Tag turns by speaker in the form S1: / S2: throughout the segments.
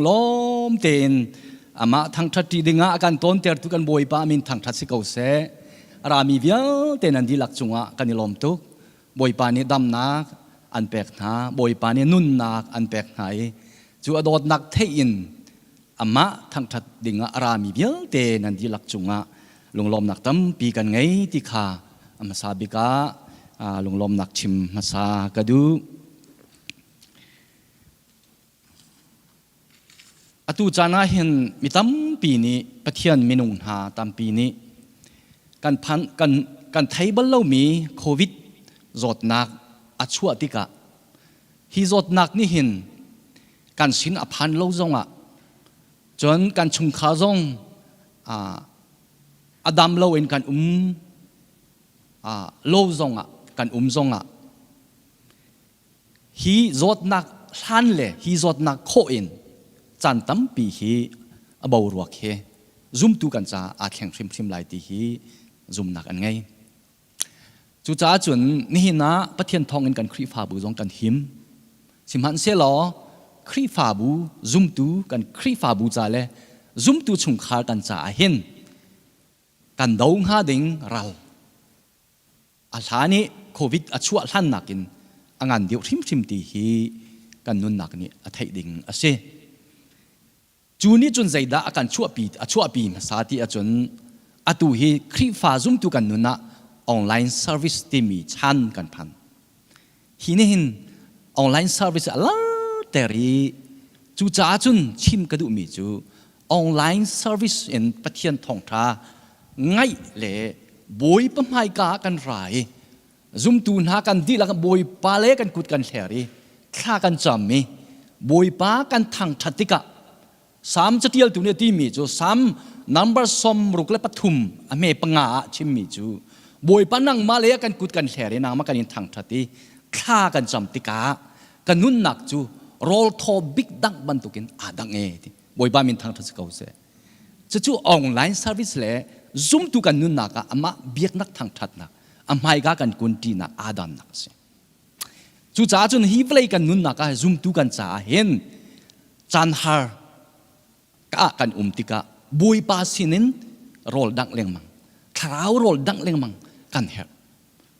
S1: Lawm tein amah thangṭhat ṭi dingah a kan tawntertu kan Bawipa min thangṭhat si ko seh. A rami vialte nan dihlak cungah kan i lawm tuk. Bawipa nih damnak an pek hna, Bawipa nih nunnak an pek hna i cu a dawtnak theih in amah thangṭhat dingah a rami vialte nan dihlak cungah lunglawmnak tampi kan ngei ti kha a hmasa bik ah lunglawmnak chim hmasa ka duh. Atu caan ah hin mi tampi nih Pathian minung hna tampi nih kan phan kan kan thei bal lomi COVID zawtnak a chuah tikah hi zawtnak nih hin kan sin a phan lo zongah cun kan chungkhar zong a dam loin kan um lo zongah kan um zongah Hi zawtnak hlan le hi zawtnak khawh in caan tampi hi a boruak hi zumtu kan caah aa thleng hrimhrim lai ti hi zumnak an ngei. Cucaah cun nihin ah Pathian thawngin kan Khrihfabu zong kan him. Sihmanhsehlaw Khrihfabu zumtu kan Khrihfabu ca le zumtu chungkhar kan caah hin kan do hnga ding ral A hlan i COVID a chuah hlan nakin a ngan deuh hrimhrim ti hi kan nunnak nih a theih ding a si. Cu nih cun zeidah a kan chuahpi a chuahpi hmasa ti ahcun atu hi Khrihfa zumtu kan nun ah online service timi chan kan phan. Hi nih hin online service a larter i cucaah cun chim ka duhmi cu online service in Pathian thawngṭha ngaih le Bawipa hmaika ah kan ra i zumtu hna kan dihlak Bawipa le kan kut kan hler i thla kan cam i Bawipa kan thangṭhat tikah Salm catialtu nih a timi cu Salm number 63 a hme panga ah chimmi cu Bawipa nangmah le kan kut kan hler i nangmah kan in thangṭhat i thla kan cam tikah ka nunnak cu rawl thaw bik dangh bantukin aa dang e ti Bawipa min thangṭhat si ko seh. Cucu online service le zumtu kan nunnak ah amah biaknak thangṭhatnak a hmaika kan kunṭinak aa dannak a si. Cucaah cun hi vawlei kan nunnak ah zumtu kan caah hin caan har ka ah kan um tikah Bawipa sinin rawl dangh lengmang, thlarau rawl dangh lengmang kan herh.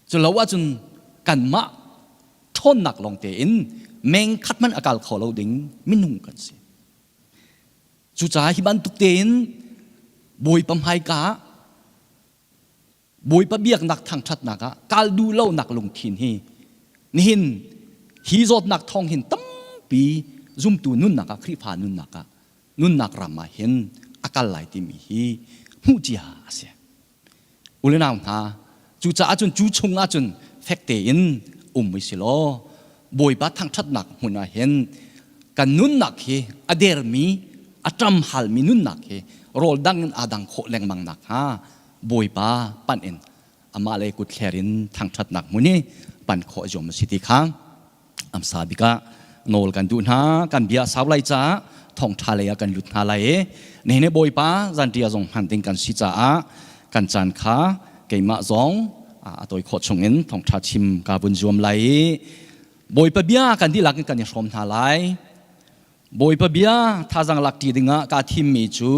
S1: Cu lo ahcun kanmah ṭhawnnak lawng tein meng khat hmanh a kal kho lo ding minung kan si. Cucaah hi bantuk tein Bawipa hmaika ah Bawipa biaknak thangṭhatnak ah kal duh lonak lungthin hi nihin hi zawtnak thawng hin tampi zumtu nunnak ah Khrihfa nunnak ah nunnak ram ah hin a kal lai timi hi hmuh cia a si. U le nau hna, cucaah cun cu chung ah cun fek tein um i si law Bawipa thangṭhatnak hmun ah hin kan nunnak hi a dermi a ṭamhalmi nunnak hi rawl dang in aa dang khawh lengmang nakhnga Bawipa panh in amah le kut thler in thangṭhatnak hmun i pan khawh zuam a si ti kha amsa bik ah nawl kan duh hna. Kan bia sau lai caah thawngṭha lei ah kan lut hna lai i nihin Bawipa zanṭia zong hman ding kan si caah kan caan kha keimah zong a tawi khawh chungin thawngṭha chim ka vun zuam lai i Bawipa bia kan dihlak in kan i hrawm hna lai. Bawipa bia thazang lak ṭi dingah kaa thimmi cu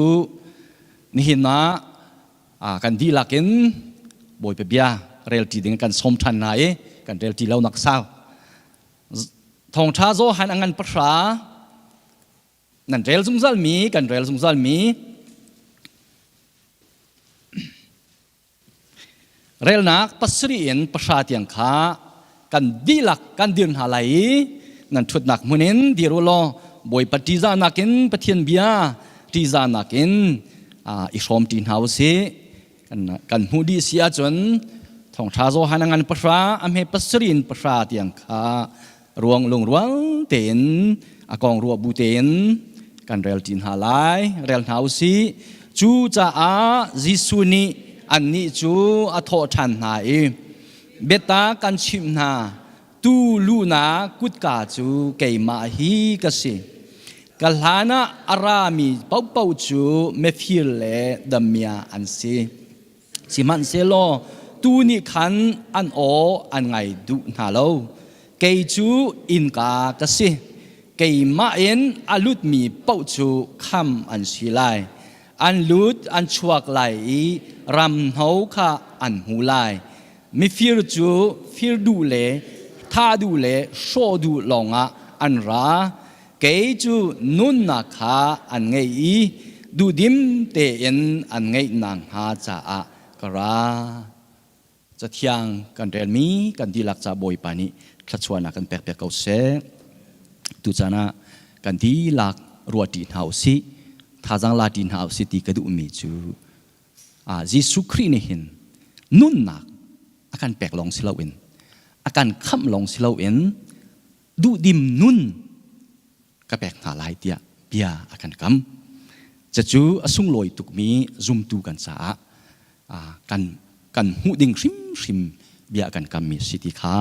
S1: nihin ah kan dihlak in Bawipa bia rel ṭi ding kan sawm ṭhan hna i kan rel ṭi lo nak sau. Thawngṭha Johan a ngan pahra nan rel zungzal mi kan rel zungzal mi Relnak pasarih in pahra tiang kha kan dihlak kan dir hna lai i nan ṭhutnak hmun in dir u law Bawipa ṭihzahnak in Pathian bia ṭihzahnak in i hrawm ṭi hna u sih. Kan hmuh dih si ahcun Thawngṭha Johan a ngan pahra a hme pasarih in pahra tiang kha ruang lungrual tein a kong ruah bu tein kan rel ṭi hna lai. Rel hna u sih. Cucaah Jesuh nih annih cu a thawh ṭhan hna i, Biatak kan chimh hna, tuu luhnak kutka cu keimah hi ka si. Ka hlan ah a rami paohpaoh cu mifir le damiah an si. Sihmanhsehlaw tuu nih khan an aw an ngai duh hna lo. Kei cu innka ka si. Keimah in a lutmi paoh cu kham an si lai. An lut an chuak lai i ramhno kha an hmu lai. Mifir cu fir duh le thah duh le hrawh duh lawngah an ra. Kei cu nunnak kha an ngei i duhdim tein an ngeih nakhnga caah ka ra. Cathiang kan relmi kan dihlak ca Bawipa nih thluachuahnak kan pekpiak ko seh. Tucaan ah kan dihlak ruahṭi hna usih, thazaang la ṭi hna usih ti ka duhmi cu Jesuh Khrih nih hin nunnak a kan pek lawng si loin a kan khamh lawng si loin duhdim nun ka pek hna lai tiah bia a kan kam. Cucu a sunglawi tukmi zumtu kan caah kan kan hmuh ding hrimhrim bia kan kammi si ti kha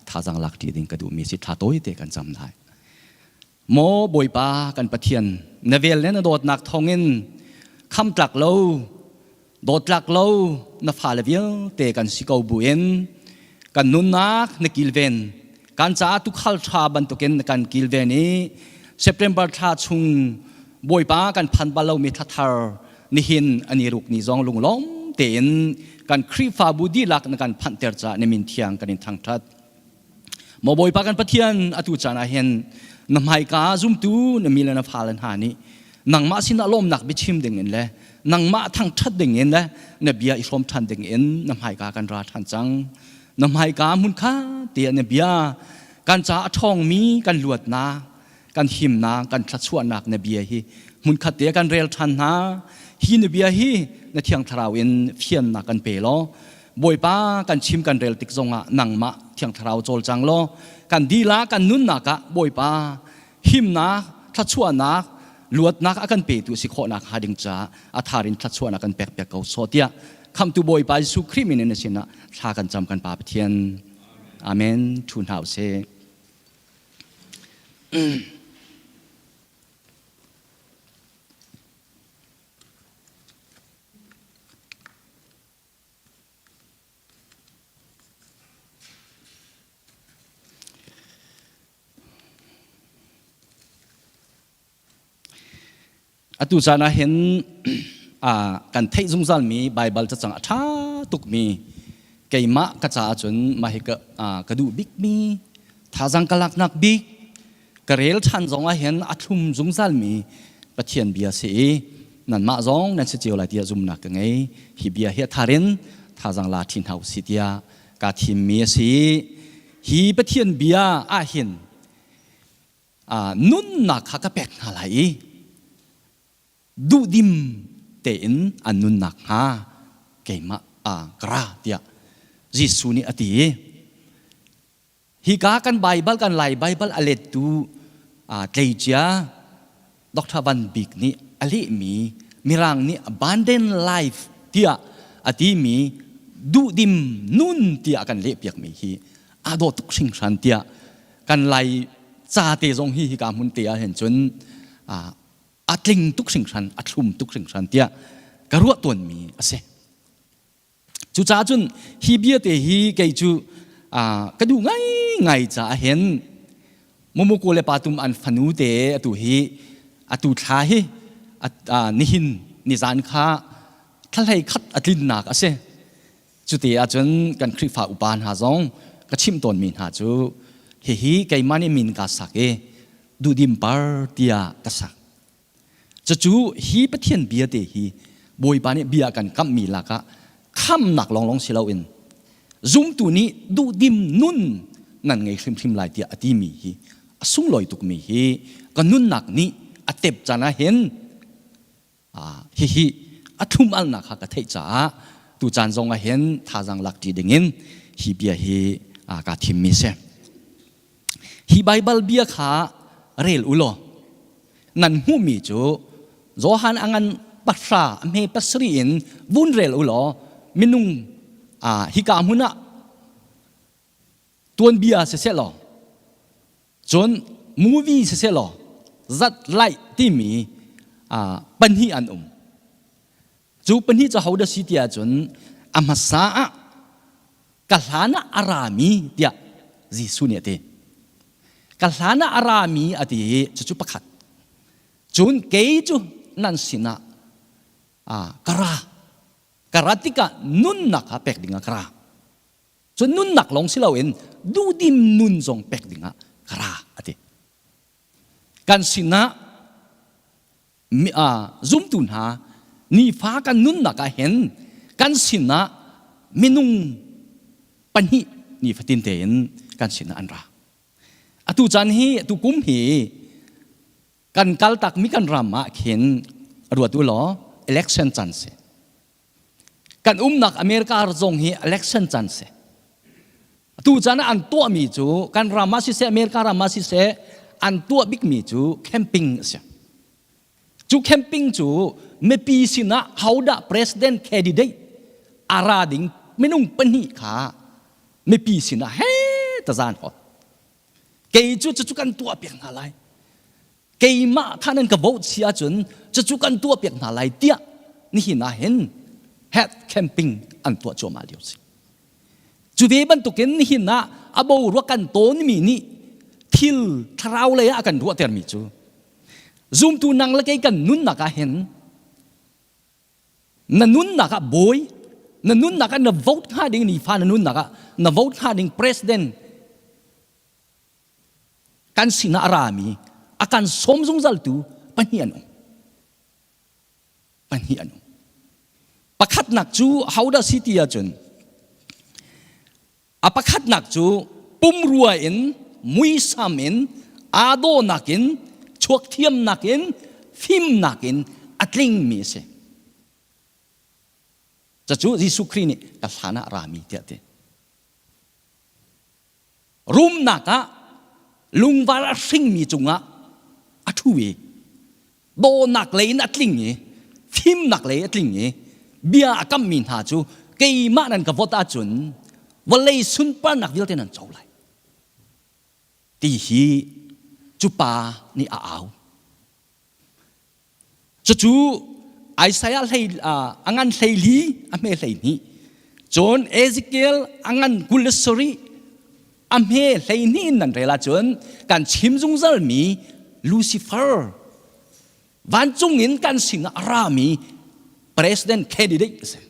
S1: thazaang lak ṭi ding ka duhmi si thla tawi te kan cam lai. Maw Bawipa kan Pathian, na vel le na dawtnak thawngin khamtlak lo, dawtlak lo na fale vialte kan si ko buin kan nunnak na kilven kan caah tukhal ṭha bantukin na kan kilven i September thla chung Bawipa kan phan bal lomi thla thar nihin ani ruk ni zong lunglawm tein kan Khrihfabu dihlak na kan phanhter caah na min thiang kan in thangṭhat. Maw Bawipa kan Pathian atu caan ah hin na hmaika zumtu na mi le na fale hna nih nangmah sinah lawmnak biachim ding in le nangmah thangṭhat ding in le na bia i hrawm ṭhan ding in na hmaika kan ra ṭhan cang. Na hmaika hmun kha tiah na bia kan caah a ṭhawngmi kan luatnak kan himnak kan thluachuahnak na bia hi hmunkhat te kan rel ṭhan hna hi na bia hi na thiang thlarau in fiannak kan pe law Bawipa kan chim kan rel tik zongah nangmah thiang thlarau cawlcang law kan dila kan nunnak ah Bawipa himnak thluachuahnak luatnak a kan petu si khawhnak hnga ding caah a thar in thluachuahnak kan pek piak ko sawh tiah khamtu Bawipa Jesuh Khrih min in na sinah thla kan cam kan Pa Pathian Amen thu hna usih Atu caan ah hin kan theih zungzalmi Baibal cacang a ṭha tukmi keimah ka caah cun mah hi ka, ka duh bikmi thazaang ka laknak bik ka rel ṭhan zong ah hin a thlum zungzalmi Pathian bia si i nanmah zong nan si cio lai tiah zumnak ka ngei. Hi bia hi a thar in thazaang la ṭhi hna usih tiah kaa thimmi a si. Hi Pathian bia ah hin nunnak kha ka pek hna lai i duhdim tein an nunnak hnga keimah ka ra tiah Jesuh nih a ti i hika kan Baibal kan Lai Baibal a lettu tleicia Dr. Van Bik nih a lehmi Mirang nih abundant life tiah a timi duhdim nun tiah kan lehpiakmi hi aa dawh tuk hringhran tiah kan Lai ca te zong hi hika hmun te ah hin cun a tling tuk hringhran a thlum tuk hringhran tiah ka ruah tawnmi a si. Cucaah cun hi bia te hi kei cu ka duh ngaingai caah hin Mumuku le Patum an fanu te atu hi atu thla hi nihin nizan kha thlahlei khat a tlinnak a si. Cuti ahcun kan Khrihfa upa hna zong ka chimh tawnmi hna cu hihi keimah nih min kaa sak i duhdim par tiah ka sak. Cucu hi Pathian bia te hi Bawipa nih bia kan kamhmi lakah khamnak lawnglawng si loin zumtu nih duhdim nun nan ngei hrimhrim lai tiah a timi hi a sunglawi tukmi hi ka nunnak nih a tep caan ah hin hihi a thlum alnak kha ka theih caah tu caan zong ah hin thazaang lak ṭi dingin hi bia hi kaa thimmi si. Hi Baibal bia kha rel u law nan hmuhmi cu Johan a ngan pahra a hme pasarih in vun rel u law minung hika hmun ah tuanbia siseh law Cun movie siseh law zat laih timi pahnih an um. Cu pahnih cu hodah si ti ahcun a hmasa ah ka hlan ah a rami tiah Jesuh nih a ti. Ka hlan ah a rami a ti i cucu pakhat. Cun kei cu nan sinah ka ra. Ka rat tikah nunnak kha pek dingah ka ra. Cun nunnak lawng si loin duhdim nun zong pek dingah ka ra a ti. Kan sinah zumtu hna nifa kan nunnak ah hin kan sinah minung pahnih nifatin tein kan sinah an ra. Atu caan hi atu kum hi kan kaltakmi kan ram ah khin ruat u law election caan si. Kan umnak America zong hi election caan si. Atu caan ah an tuahmi cu kan ram ah siseh America ram ah siseh an tuah bikmi cu camping a si. Cu camping cu mipi sinah hodah president candidate a ra ding minung pahnih kha mipi sinah he tazan hot. Kei cu cucu kan tuah piak hna lai. Keimah kha nan ka vote si ahcun cucu kan tuah piak hna lai tiah nihin ah hin head camping an tuah cuahmah lio si. Cu ve bantukin nihin ah a boruak kan tawnmi nih thil thlarau lei ah a kan ruahtermi cu zumtu nang le kei kan nunnak ah hin na nunnak ah bawi na nunnak ah na vote hnga ding nifa na nunnak ah na vote hnga ding president kan sinah a rami a kan sawm zungzaltu pahnih an um pahnih an um. Pakhatnak cu hodah si ti ahcun a pakhatnak cu pumrua in muisam in aa dawhnak in chuak thiamnak in fimnak in a tlingmi a si. Cucu Jesuh Khrih nih ka hlan ah rami tiah a ti. Rumnak ah lungvar a hringmi cungah a ṭhu i dawhnak lei in a tling i fimnak lei a tling i bia a kammi hna cu keimah nan ka vote ahcun vawlei sunparnak vialte nan co lai ti hi cu pa nih a au. Cucu Isaiah hlei a ngan hleili a hme 12 cun Ezekiel a ngan 27 a hme 12 in nan rel ahcun kan chim zungzalmi Lucifer vancung in kan sinah a rami president candidate a si.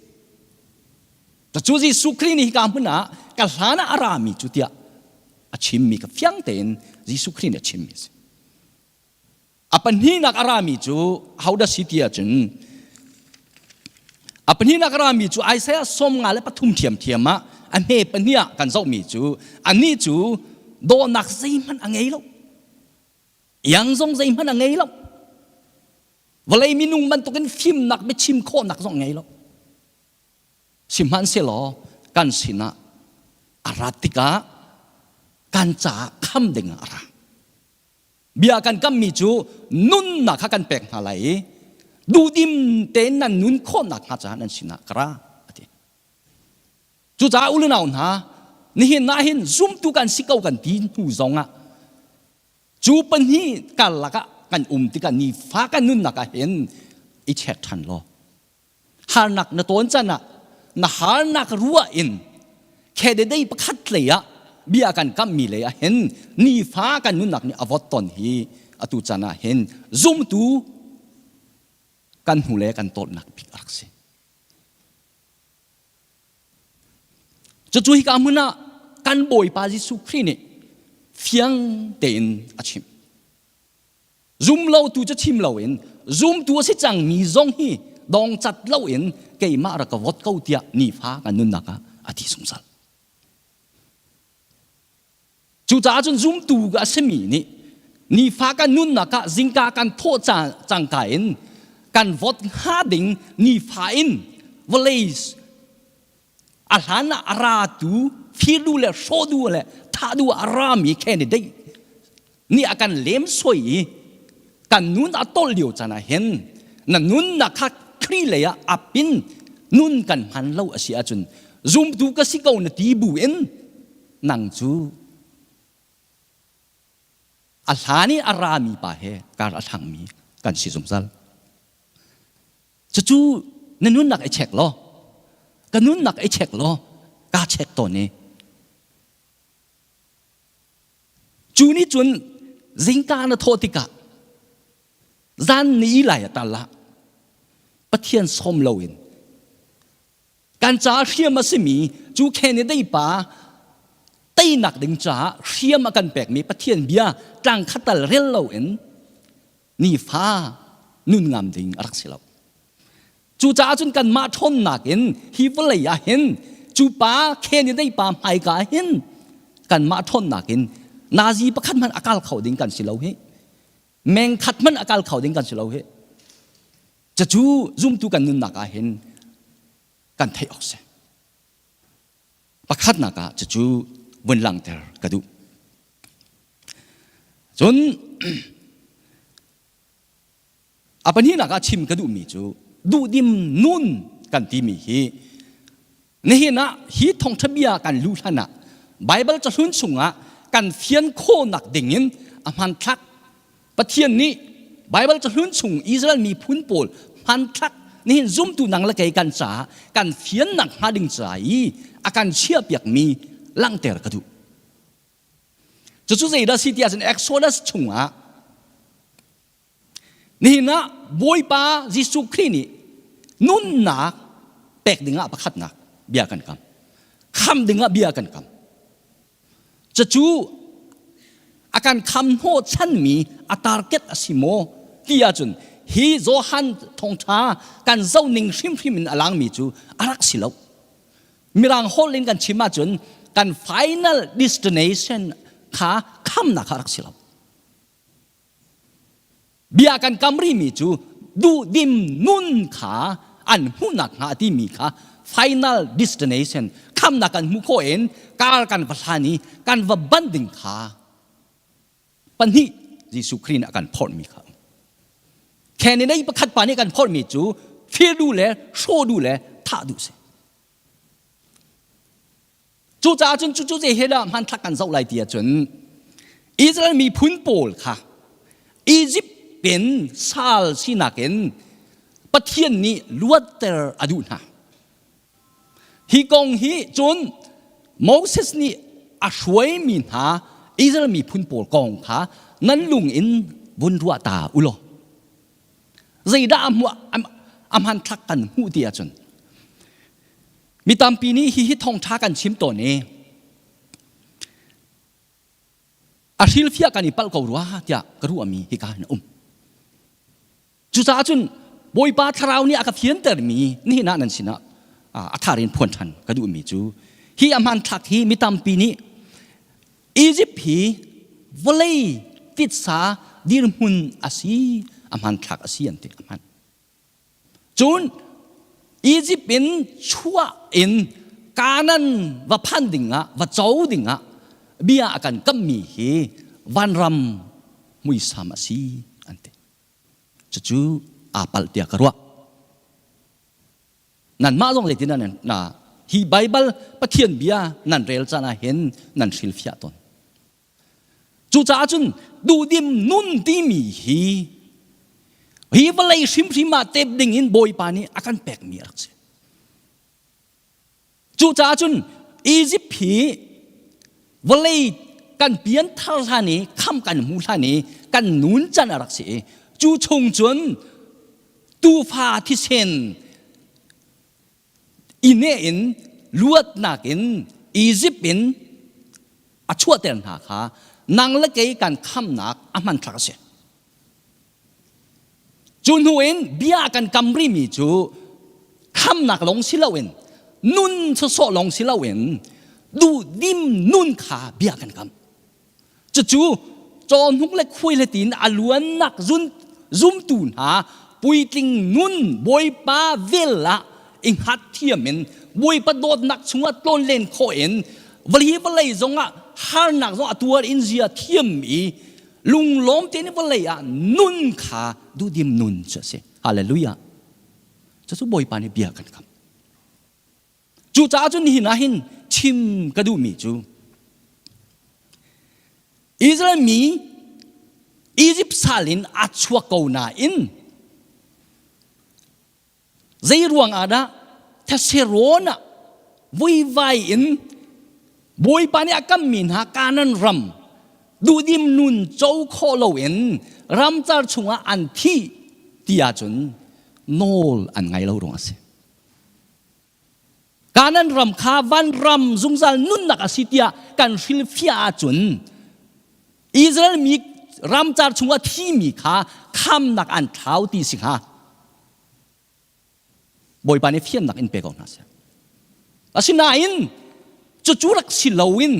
S1: Cucu Jesuh Khrih nih hika hmun ah ka hlan ah a rami cu tiah a chimmi ka fiang tein Jesuh Khrih nih a chimmi a si. A pahnihnak a rami cu hodah si ti ahcun a pahnihnak a rami cu Isaiah 53 ṭhiamṭhiam ah a hme pahnih ah kan zohmi cu anih cu dawhnak zeihmanh a ngei lo. Iang zong zeihmanh a ngei lo. Vawlei minung bantukin fimnak biachim khawhnak zong a ngei lo. Sihmanhsehlaw kan sinah a rat tikah kan caah kham ding ah a ra. Bia kan kammi cu nunnak kha kan pek hna lai i duhdim tein nan nun khawhnak hnga caah nan sinah ka ra a ti. Cucaah u le nau hna, nihin ah hin zumtu kan si ko kan ti hnu zongah cu pahnih karlak ah kan um tikah nifa kan nunnak ah hin i check ṭhan law harnak na tawn can ah na harnak ruah in khededei pakhat lei ah bia kan kammi lei ah hin nifa kan nunnak nih a vot ton hi atu chan ah hin zumtu kan hnu le kan tawtnak bik a rak si. Cucu hika hmun ah kan Bawipa Jesuh Khrih nih fiang tein a chim. Zumlotu cu chim loin zumtu a si cangmi zong hi dongcat loin keimah rak ka vote ko tiah nifa kan nunnak ah a ti zungzal. Cucaah cun zumtu a simi nih nifa kan nunnak ah zingka kan thawh cangka in kan vote hnga ding nifa in vawlei a hlan ah a ratu filu le hrawdu le thahdu a rami candidate nih a kan lem soi i kan nun a tol lio caan ah hin na nunnak kha Khrih lei ah apin nun kan hman lo a si ahcun zumtu ka si ko na ti bu in nang cu a hlan i a rami pa he kar a thlangmi kan si zungzal. Cucu na nunnak i check law ka nunnak i check law kaa check tawn i cu. Cu nih cun zingka na thawh tikah zan ni lai a tal ah Pathian sawm loin kan caah hriam a simi cu candidate pa teinak ding caah hriam a kan pekmi Pathian bia tlang khatal rel loin nifa nun ngam ding a rak si lo. Cucaah cun kanmah ṭhawnnak in hi vawlei ah hin cu pa candidate pa hmaika ah hin kanmah ṭhawnnak in nazi pakhat hmanh a kal kho ding kan si lo hi. Meng khat hmanh a kal kho ding kan si lo hi. Cucu zumtu kan nunnak ah hin kan theih awk si. Pakhatnak ah cucu vun langhter ka duh. Cun a pahnihnak ah chim ka duhmi cu duhdim nun kan timi hi nihin ah hi thawngṭha bia kan luh hlan ah Baibal cahlun chungah kan fian khawhnak dingin a hmanthlak Pathian nih Baibal cahlun chung Israel miphun pawl hmanthlak nihin zumtu nang le kei kan caah kan fiannak hnga ding ca i a kan chiahpiakmi langhter ka duh. Cucu zeidah si ti ahcun Exodus chungah nihin ah Bawipa Jesuh Khrih nih nunnak pek dingah pakhatnak bia kan kam. Kham dingah bia kan kam. Cucu a kan kham hnawhchanmi a target a si maw ti ahcun hi Johan thawngṭha kan zohning hrimhrim in a langmi cu a rak si lo. Mirang holh in kan chim ahcun kan final destination kha khamnak kha a rak si lo. Bia kan kam rihmi cu duhdim nun kha an hmuhnak hnga a timi kha final destination khamnak kan hmuh khawh in kar kan va hlan i kan va banh ding kha pahnih Jesuh Khrih nih a kan phorhmi kha candidate pakhat pa nih kan phorhmi cu fir duh le hrawh duh le thah duh si. Cucaah cun cucu zei he dah hmanthlak kan zoh lai ti ahcun Israel miphun pawl kha Egypt in sal sinak in Pathian nih luatter a duh hna. Hi kong hi cun Moses nih a hruaimi hna Israel miphun pawl kong kha nan lung in vun ruah ta u law zeidah a hmuh a hmanthlak kan hmuh ti ahcun Mi tampi nih hihi thawngṭha kan chim tawn i a hrilhfiah kan i palh ko rua tiah ka ruahmi hika hin a um. Cucaah cun Bawipa Thlarau nih a ka fiantermi nihin ah nan sinah a thar in phuan ṭhan ka duhmi cu hi a hmanthlak hi mi tampi nih Egypt hi vawlei titsa dirhmun a si a hmanthlak a si an ti a hman. Cun Izipt in chuah in Kanaan va phan dingah, va co dingah bia a kan kammi hi vanram muisam a si an ti. Cucu aa palh tiah ka ruah. Nanmah zong zeitin nan na hi Baibal Pathian bia nan rel caan ah hin nan hrilhfiah tawn. Cucaah cun duhdim nun timi hi hi vawlei hrimhrim ah tep ding in Bawipa nih a kan pekmi a rak si. Cucaah cun Egypt hi vawlei kan pian thar hlan i kham kan hmu hlan i kan nun can a rak si i cu chung cun tuufa thisen i neh in luatnak in Egypt in a chuahter hna kha nang le kei kan khamnak a hmanthlak a si. Cu hnu in bia kan kam rihmi cu khamnak lawng si loin nun sawsawh lawng si loin duhdim nun kha bia kan kam. Cucu cawhnuk le khuai le tiin a luannak zun zumtu hna puitling nun Bawipa vel ah i hngat thiam in Bawipa dawtnak chungah tlawnlen khawh in vawlei vawlei zongah harnak zong a tuar in zia thiam i lunglawm tein vawlei ah nun kha duhdim nun cu a si. Hallelujah. Cucu Bawipa nih bia kan kam. Cucaah cun nihin ah hin chim ka duhmi cu Israel mi Egypt sal in a chuak ko nain zei ruang ah dah theserawn ah vuivai in Bawipa nih a kammi hna Kanaan ram. Duhdim nun co khawh loin ramcar chungah an thih ti ahcun nawl an ngai lo ruang a si. Kanan ram kha van ram zungzal nunnak a si tiah kan hrilhfiah ahcun Israel mi ramcar chungah thimi kha khamnak an thlau ti si hnga. Bawipa nih fiannak in pe ko hna seh. Asinain cucu rak si loin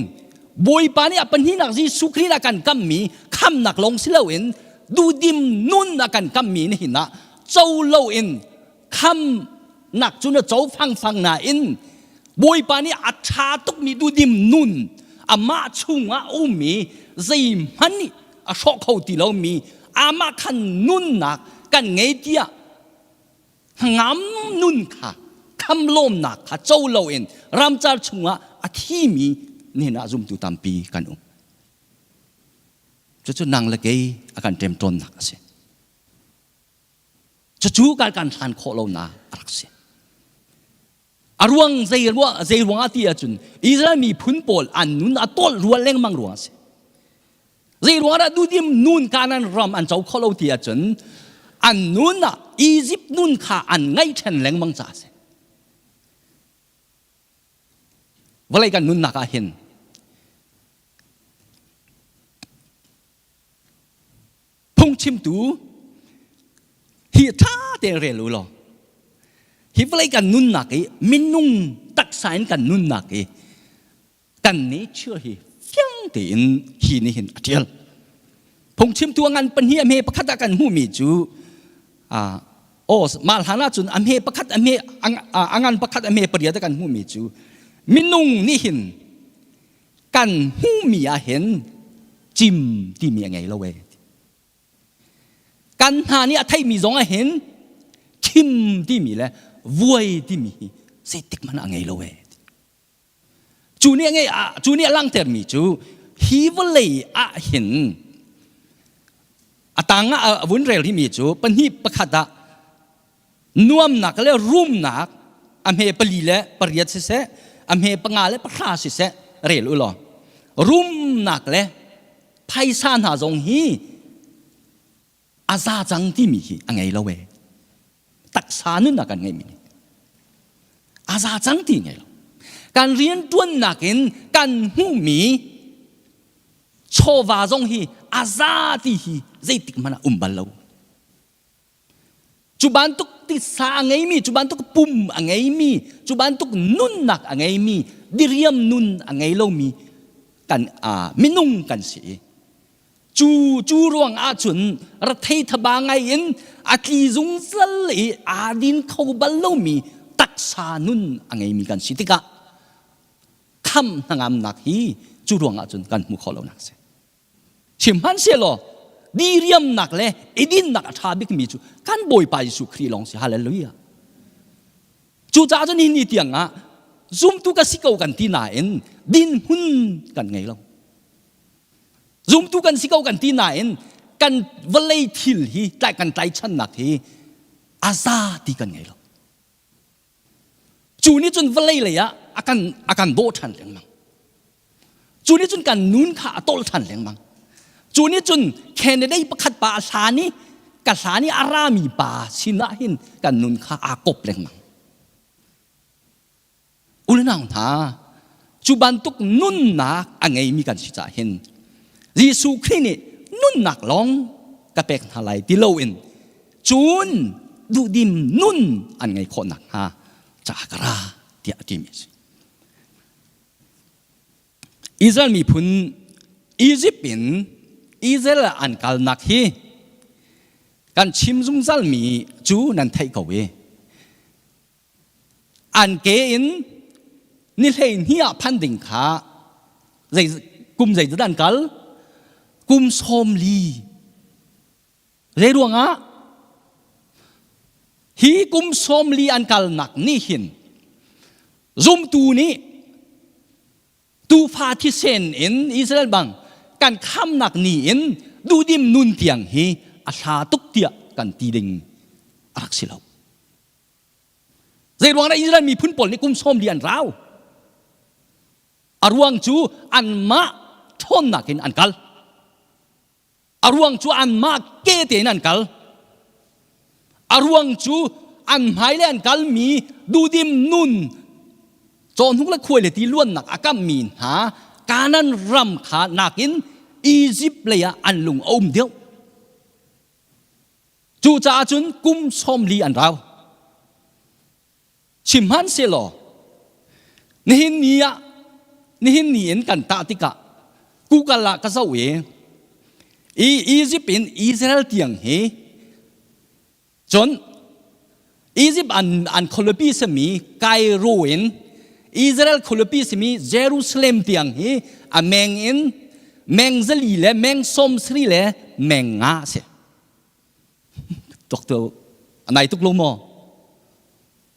S1: Bawipa nih a pahnihnak Jesuh Khrih a kan kammi khamnak lawng si loin duhdim nun a kan kammi nihin ah co loin khamnak cu na co fangfang nain Bawipa nih a ṭha tukmi duhdim nun amah chungah a ummi zeihmanh nih a hrawh kho ti lomi amah khan nunnak kan ngei tiah Hnangam nun kha khamlawmnak kha co loin ramcar chungah a thimi nihin ah zumtu tampi kan um. Cucu nang le kei a kan ṭemṭawnnak a si. Cucu kan kan hlan khawh lonak a rak si. A ruang zei ruang zei ruangah ti ahcun Israel miphun pawl an nun a tolh rual lengmang ruang a si. Zei ruangah dah dudim nun Kanaan ram an co kho lo ti ahcun an nun ah Egypt nun kha an ngaih ṭhen lengmang caah a si. Vawlei kan nunnak ah hin phungchimtu hi ṭha tein rel u law hi vawlei kan nunnak i minung taksa in kan nunnak i kan nature hi fiang tein hi nih hin a ṭial phungchimtu a ngan pahnih a hme pakhat ah kan hmuhmi cu aw mah hlan ahcun a hme pakhat a hme a ngan pakhat a hme pariat ah kan hmuhmi cu minung nih hin kan hmuhmi ah hin cim timi a ngei lo ee. Kan hna nih a theihmi zong ah hin khim timi le vuai timi hi zeitik hmanh a ngei lo ee. Cu nih a ngei cu nih a langhtermi cu hi vawlei ah hin a tang ah a vun rel rihmi cu pahnih pakhat ah nuamnak le rumnak a hme pali le pariat siseh a hme panga le pahra siseh rel u law rumnak le phaisa hna zong hi a za cang timi hi a ngei lo e taksa nunnak kan ngeihmi nih a za cang ti ngei lo kan rian ṭuannak in kan hmuhmi chawva zong hi a za ti hi zeitik hmanh ah um bal lo Cu bantuk titsa a ngeimi, cu bantuk pum a ngeimi, cu bantuk nunnak a ngeimi, diriam nun a ngei lomi kan uh, minung kan si i cu cu ruang ahcun rethei thaba ngai in a tli zungzal i aa din kho bal lomi taksa nun a ngeimi kan si tikah kham hnangamnak hi cu ruang ahcun kan hmu kho lonak si. Sihmanhsehlaw diriamnak le idinnak a ṭha bikmi cu kan Bawipa Jesuh Khrih lawng si. Hallelujah. Cucaah cun nihin ni tiang ah zumtu ka si ko kan ti nain dinhmun kan ngei lo. Zumtu kan si ko kan ti nain kan vawlei thil hi tlai kan tlaichannak hi a za ti kan ngei lo. Cu nih cun vawlei lei ah a kan a kan dawh ṭhan lengmang. Cu nih cun kan nun kha a tolh ṭhan lengmang. Cu nih cun candidate pakhat pa a hlan i ka hlan i a rami pa sinah hin kan nun kha aa kop lengmang. Unau hna, cu bantuk nunnak a ngeimi kan si caah hin Jesuh Khrih nih nunnak lawng ka pek hna lai ti loin cun duhdim nun an ngei khawh nakhnga ca ka ra tiah a timi a si. Israel miphun Egypt in Israel an kalnak hi kan chim zungzalmi cu nan theih ko i an ke in ni 12 ah phan ding kha zei kum zeizat an kal kum 40 Zei ruangah? Hi kum 40 an kalnak nih hin zumtu nih tuufa thisen in Israel bang kan khamnak ni in duhdim nun tiang hi a hla tuk tiah kan ti ding a rak si lo. Zei ruang dah Israel miphun pawl nih kum 40 an rau? A ruang cu anmah ṭhawnnak in an kal. A ruang cu anmah ke tein an kal. A ruang cu an hmai le an kalmi duhdim nun cawhnuk le khuai le ti luannak a kammi hna Kanan ram kha nakin Egypt lei ah an lung a um deuh. Cucaah cun kum 40 an rau. Sihmanhsehlaw nihin ni ah nihin ni in kan tah tikah Google ah ka zoh i i Egypt in Israel tiang hi cun Egypt an an khualipi simi Cairo in Israel khualipi simi Jerusalem tiang hi a meng in meng zali le meng sawm sari le meng nga a si. Doctor a nai tuk lo maw?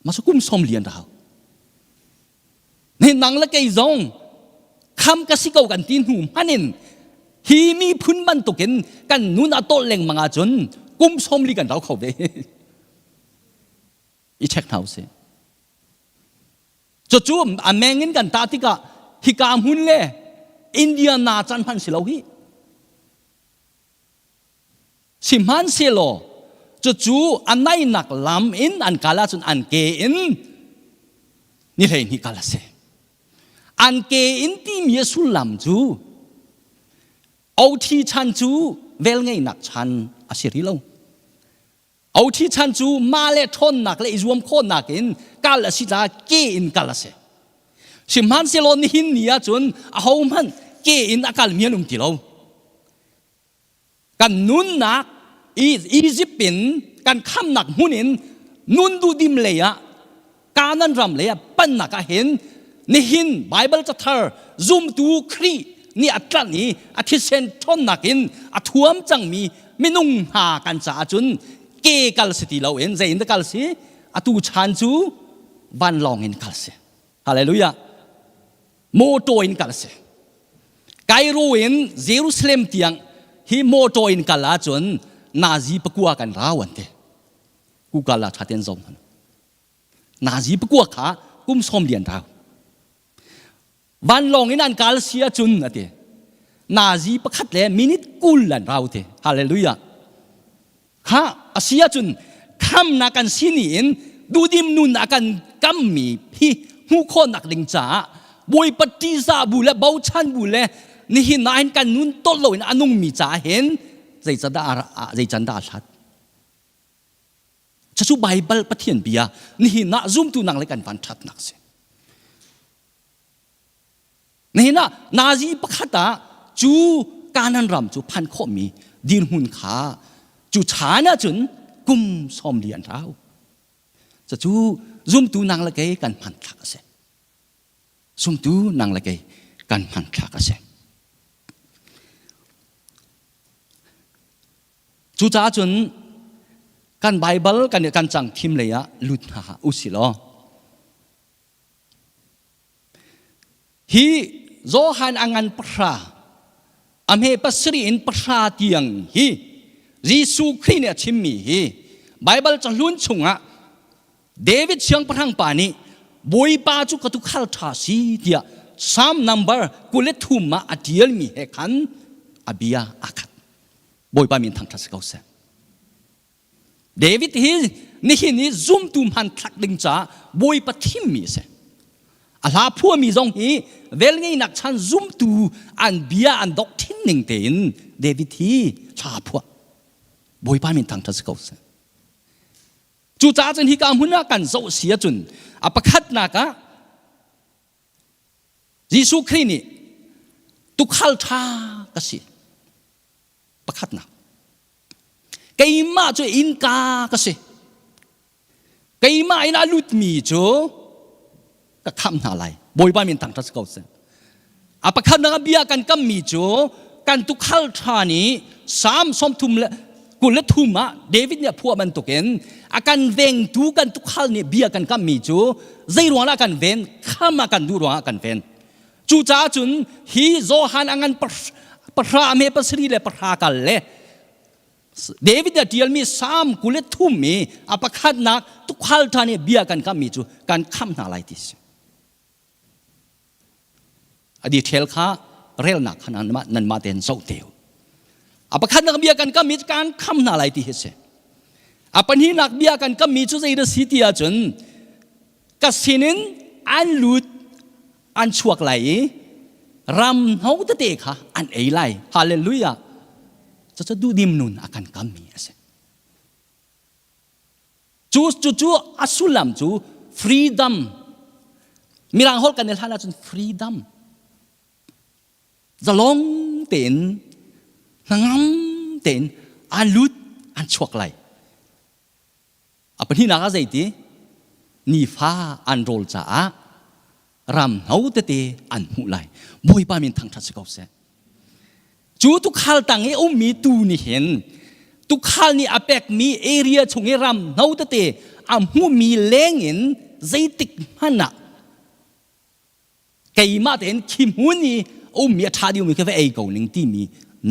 S1: Masa kum som lian ra hau. Ni nang le kei zong kham ka si ko kan ti hnu hman in hi miphun bantukin kan nun a tol lengmang ahcun kum som li kan rau kho ve. I check hna usih. Cucu a meng in kan tah tikah hika hmun le India na can hman si lo hi. Sihmanhsehlaw cucu a nainak lam in an kal ahcun an ke in ni 12 kal a si. An ke in timi a sullam cu OT chan cu velngeihnak chan a si rih lo. OT chan cu mah le ṭhawnnak le i zuam khawhnak in kal a si caah ke in kal a si. Sihmanhsehlaw nihin ni ahcun ahohmanh ke in a kalmi an um ti lo. Kan nunnak Egypt in kan khamnak hmun in nun duhdim lei ah Kanan ram lei ah pannak ah hin nihin Bible cathar zumtu Khrih nih a tlanh i a thisen ṭhawnnak in a thuam cangmi minung hna kan caah cun ke kal si ti loin zei in dah kal si atu chan cu vanlawng in kal si hallelujah Motor in kal a si. Cairo in Jerusalem tiang hi motor in kal ahcun nazi pakua kan rau an ti. Google ah ṭha tein zoh hmanh. Nazi pakua kha kum sawm lian rau. Vanlawng in an kal si ahcun a ti. Nazi pakhat le minute 20 an rau ti. Hallelujah. Kha a si ahcun khamnak kan si ni in duhdim nun a kan kammi hi hmuh khawhnak ding caah Bawipa ṭihzah bu le bochan bu le nihin ah hin kan nun tolh loin a nungmi caah hin zeicadah zeican dah a hlat cucu Baibal Pathian bia nihin ah zumtu nang le kan van ṭhatnak si Nihin ah nazi pakhat ah cu Kanan ram cu phan khawhmi dirhmun kha cu chan ahcun kum 40 an rau. Cucu zumtu nang le kei kan hmanthlak a si. Zumtu nang le kei kan hmanthlak a si. Cucaah cun kan Baibal kan kan cang thim lei ah lut hna usih law Hi Johan a ngan pahra, a hme pasarih in pahra tiang hi Jesuh Khrih nih a chimmi hi Baibal cahlun chungah David siangpahrang pa nih Bawipa cu ka tuukhal ṭha si tiah Psalm number 23 ah a ṭialmi he khan a bia aa khat. Bawipa min thangṭhat si ko seh. David hi nihin i zumtu hmanthlak ding caah Bawipa thimmi a si. A hla phuami zong hi velngeihnak chan zumtu an bia an dok thin ning tein David hi hla phuah. Bawipa min thangṭhat si ko seh. Cucaah cun hika hmun ah kan zoh si ahcun a pakhatnak ah Jesuh Khrih nih tukhal ṭha ka si. Pakhatnak. Keimah cu innka ka si. Keimah in a lutmi cu ka khamh hna lai. Bawipa min thangṭhat si ko seh. A pakhatnak a bia kan kammi cu kan tukhal ṭha nih Salm 33 ah David nih a phuah bantukin a kan vengtu kan tukhal nih bia kan kammi cu zei ruangah kan ven kham ah kan duh ruangah kan ven Cucaah cun hi Johan a ngan pahra a me pasarih le pahra kal le David a ṭialmi Salm 23 i a pakhatnak tukhal ṭha nih bia kan kammi cu kan khamh hna lai ti si. A detail kha relnak kha nanmah tein zoh te u. A pakhatnak bia kan kam i kan kham hna lai ti hi si. A pahnihnak bia kan kammi cu zei dah si ti ahcun ka sinin an lut an chuak lai i ram hno tete kha an ei lai. Hallelujah. Cucu duhdim nun a kan kammi a si. Cu cu cu a sullam cu freedom. Mirang holh kan i hlan ahcun freedom. Zalong tein hnangam tein an lut an chuak lai. A pahnihnak ah zeiti? Nifa an rawl caah ram hno tete an hmuh lai. Bawipa min thangṭhat si ko seh. Cu tukhal tang i ummi tu nih hin tukhal nih a pekmi area chung i ram hno tete a hmuhmi leng in zeitik hmanh ah keimah tein khi hmun i ummi a ṭha deuhmi kha va ei ko ning timi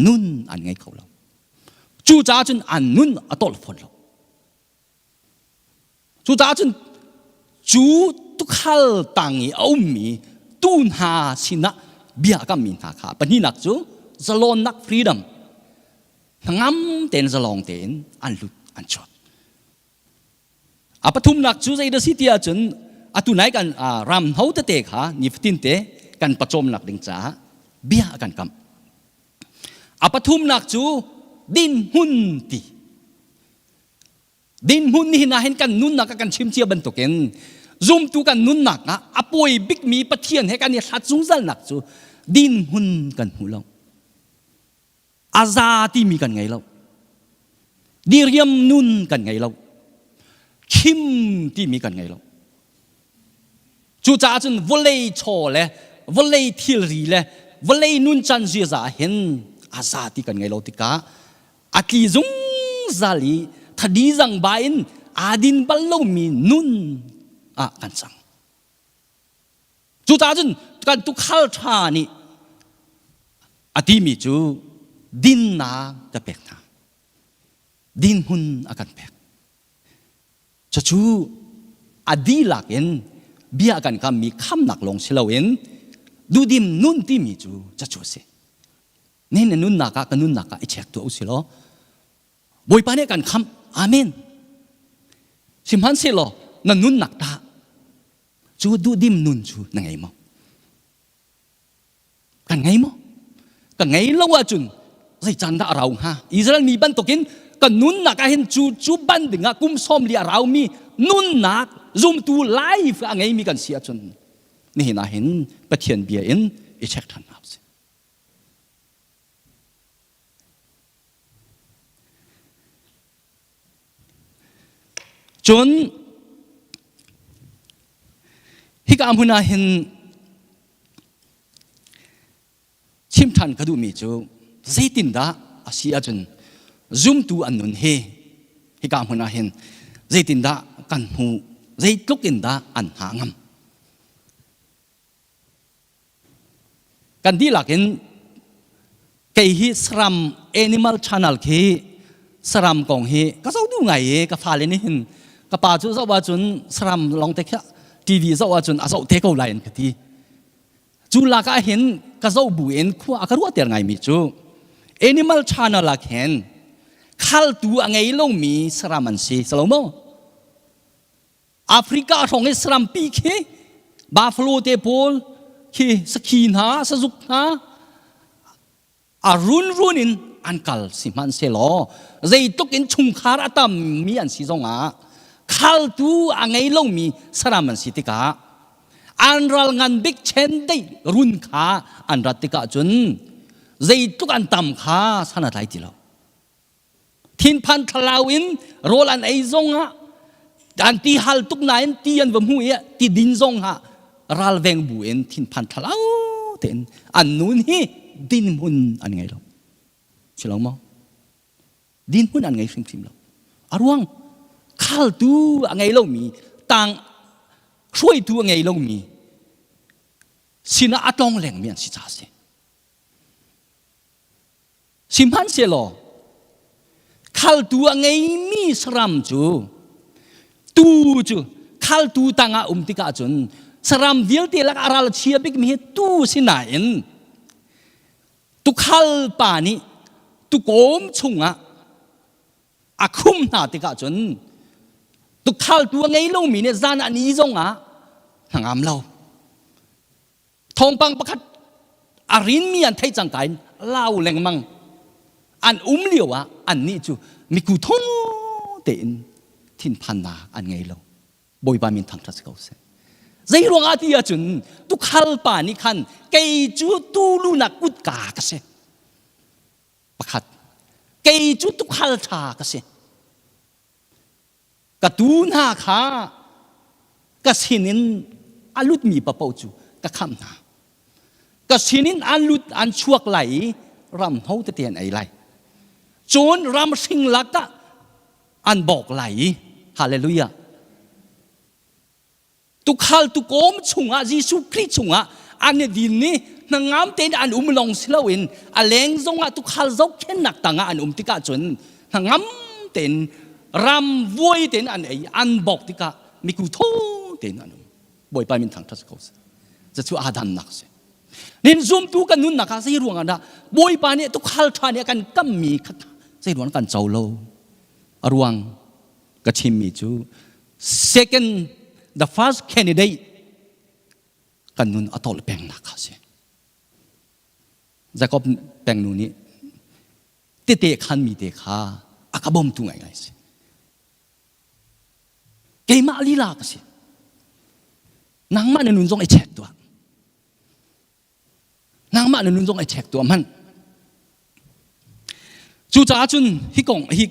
S1: nun an ngei kho lo. Cucaah cun an nun a tolh fawn lo. Cucaah cun cu tukhal tang i a ummi tu hna sinah bia a kammi hna kha pahnihnak cu zalawnnak freedom hnangam tein zalawng tein an lut an chuak. A pathumnak cu zei dah si ti ahcun atu nai kan ram ho tete kha nifatin te kan pawcawmnak ding caah bia a kan kamh. A pathumnak cu dinhmun ti. Dinhmun nihin ah hin kan nunnak ah kan chim cia bantukin zumtu kan nunnak ah a pawi bikmi Pathian he kan i hlat zungzalnak cu dinhmun kan hmu lo. A za timi kan ngei lo. Diriam nun kan ngei lo. Khim timi kan ngei lo. Cucaah cun vawlei chaw le vawlei thilri le vawlei nuncan ziaza ah hin a za ti kan ngei lo tikah a tli zungzal i thadi zangba in aa din bal lomi nun ah kan cang. Cucaah cun kan tukhal ṭha nih a timi cu dinnak ka pek hna. Dinhmun a kan pek. Cucu a dihlak in bia kan kammi khamnak lawng si loin duhdim nun timi cu cucu a si. Nihin na nunnak ah ka nunnak ah i check tuah u si law Bawipa nih kan khamh. Amen. Sihmanhsehlaw na nunnak tah cu duhdim nun cu na ngei maw? Kan ngei maw? Ka ngei lo ahcun zei caan dah a rau hnga? Israel mi bantukin ka nunnak ah hin cu cu ban dingah kum 40 a raumi nunnak zumtu life a ngeimi kan si ahcun nihin ah hin Pathian bia in i check ṭhan hna usih. Cun hika hmun ah hin chim ṭhan ka duhmi cu zeitindah a si ahcun zumtu an nun hi hika hmun ah hin zeitindah kan hmuh zeitluk in dah an hna ngam Kan dihlak in kei hi saram animal channel khi saram kong hi ka zoh duh ngai i ka fale nih hin ka pa cu zoh ahcun saram lawng te khi TV zoh ahcun a zoh te ko lai an ka ti. Cu lak ah hin ka zoh bu in khua a ka ruahter ngaimi cu animal channel ah khin khaltu a ngei lomi saram an si. Salo maw? Africa hrawng i sarampi khi buffalo te pawl khi sakhi hna sazuk hna a runrun in an kal sihmanhsehlaw zeitluk in chungkhar a tammi an si zongah khaltu a ngei lomi saram an si tikah an ral ngan bik chendeih run kha an rat tikah cun zeitluk an tam kha san a tlai ti lo Thinphan thlalau in rawl an ei zongah an ti hal tuk nain ti an va hmu i ti din zongah ralveng bu in thinphan thlalau tein an nun hi dinhmun an ngei lo. Si lo maw? Dinhmun an ngei hrimhrim lo. A ruang khaltu a ngei lomi tang hruaitu a ngei lomi sinah a tlong lengmi an si caah a si. Sihmanhsehlaw khaltu a ngeimi saram cu tuu cu khaltu tangah um tikah cun saram vialte lakah a ral a chia bikmi hi tuu si nain tukhal pa nih Tukawm chungah a khum hna tikah cun tukhaltu a ngei lomi nih zan an i zongah hnangam lo. Thawngpang pakhat a rinmi an theih cangka in lau lengmang an um lio ah annih cu miku thaw tein thinphannak an ngei lo. Bawipa min thangṭhat si ko seh. Zei ruangah ti ahcun tukhal pa nih khan kei cu tulunak kutka ka si. Pakhat. Kei cu tukhal ṭha ka si. Ka tuu hna kha ka sinin a lutmi paoh cu ka khamh hna. Ka sinin an lut an chuak lai i ram hno tete an ei lai. Cun ram hring lakah an bawk lai i hallelujah tukhal tukawm chungah Jesuh Khrih chungah an i din ni hnangam tein an um lawng si loin a leng zongah tukhal zohkhennak tangah an um tikah cun hnangam tein ram vuai tein an ei an bawk tikah miku tho tein an um Bawipa min thangṭhat si ko seh cucu aa dannak si nin zumtu kan nunnak ah zei ruangah dah Bawipa nih tukhal ṭha nih a kan kammi kha zei ruang kan co lo a ruang ka chimmi cu second the first candidate kan nun a tolh pengnak kha si Jacob pengnu nih tete khanmi te kha a ka bawmtu ngaingai si keimah lila ka si nangmah na nun zong i check tuah nangmah na nun zong i check tuah hmanh cucaah cun hi kong hi